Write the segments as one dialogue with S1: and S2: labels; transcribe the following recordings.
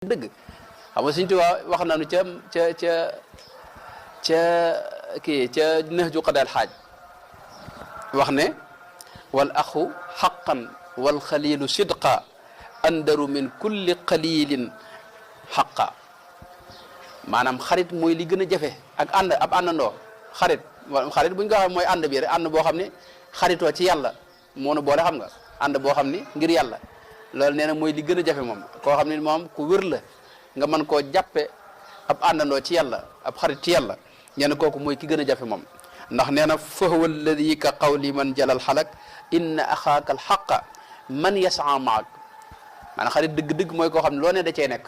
S1: dëgg-dëgg xam nga Sëñ Tuubaa wax nañu ca Nahju Qadaa'il Haaj wax ne wal axu xaqan wal xaliilu sidqa andaru min kulli qalilin xaqa maanaam xarit mooy li gën a jafe ak ab àndandoo xarit bu ñu ko waxee mooy ànd bi rek ànd boo xam ne xaritoo ci yàlla moo nu boole xam nga ànd boo xam ni ngir yàlla loolu nee na mooy li gën a jafe moom koo xam ne moom ku wér la nga mën koo jàppe ab àndandoo ci yàlla ab xarit ci yàlla nee na kooku mooy ki gën a jafe moom ndax nee na fa huwa alladi ka qawli man jalal xalak inna axaaka alxaqa man yasaa maak maanaam xarit dëgg-dëgg mooy koo xam ne loo ne da cee nekk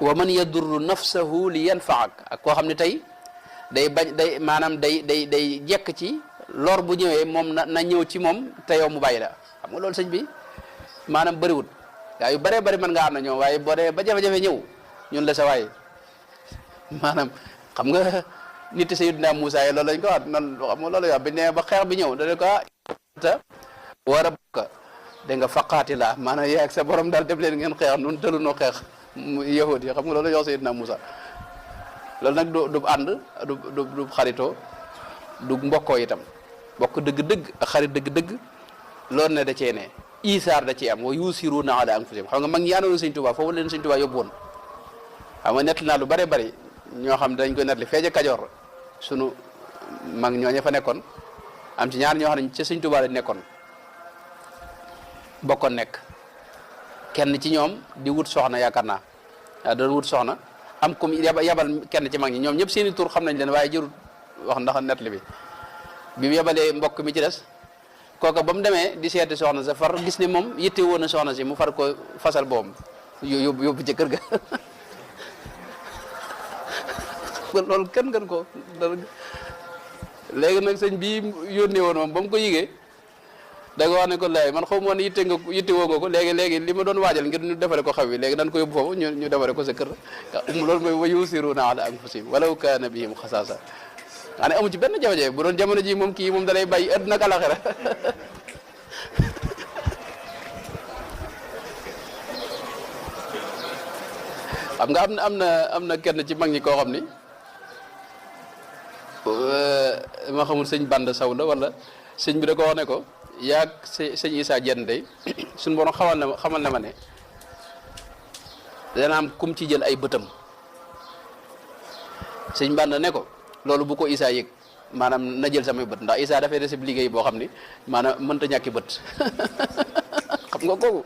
S1: wa man yadurru nafsahu li yanfaak ak koo xam ne tey day bañ day maanaam day jekk ci lor bu ñëwee moom na ñëw ci moom te yow mu bàyyi la xam nga loolu sëñ bi maanaam bëriwut gaa yu bëree bëri mën nga am na ñoom waaye boo dee ba jafe-jafe ñëw ñun la sa waay maanaam xam nga nit Sayyidina Muusaa yi loolu lañ ko wax noonu xam nga loolu wax bi ne ba xeex bi ñëw dane ko ta war a bokk da nga faqaati la maanaam yaa ak sa borom daal def leen ngeen xeex nun tëlunoo xeex yahud yi xam nga loolu yow Sayyidina Muusaa loolu nag du ànd du xaritoo du mbokkoo itam bokk dëgg-dëgg ak xarit dëgg-dëgg loolu ne da cee ne isaar da cee am wa yusiruuna ala anfusihim xam nga mag ñi àndoon Sëñ Tuubaa foofu leen Sëñ Tuubaa yóbbu woon xam nga nett naa lu bare bari ñoo xam dañ koy nettali feeje Kajoor sunu mag ñooñu fa nekkoon am ci ñaar ñoo xam ne ca Sëñ Tuubaa lañ nekkoon bokkoon nekk kenn ci ñoom di wut soxna yaakaar naa doon wut soxna am comme yabal kenn ci mag ñi ñoom ñëpp seeni tur xam nañ leen waaye jërut wax ndax nettali bi mu yabalee mbokk mi ci des kooka ba mu demee di seeti soxna sa far gis ne moom yitte woon na soxna si mu far ko fasal boom yóbbu ci kër ga loolu kenn gën ko léegi nag sëñ bii yónnee woon moom ba mu ko yigee da nga wax ne ko lay man xaw ma woon yitte woo nga ko léegi li ma doon waajal ngir ñu defare ko xew bi léegi dañ ko yóbbu foofu ñu defare ko sa kër loolu mooy wa yusiruuna ala anfusihim walaw kaana bihim xasaasa nga ne amu ci benn jafe-jafe bu doon jamono ji moom kii moom dalay bàyyi àddina ak alaxira xam nga am na kenn ci mag ñi koo xam ni ma xamul sëñ Band Saw la wala sëñ bi da ko wax ne ko yaag sëñ Issa Diène day suñu borom xamal na ma ne dana am kum ci jël ay bëtam sëñ Band ne ko loolu bu ko Issa yëg maanaam na jël samay bët ndax Issa dafay dese liggéey boo xam ni maanaam mënta ñàkki bët xam nga kooku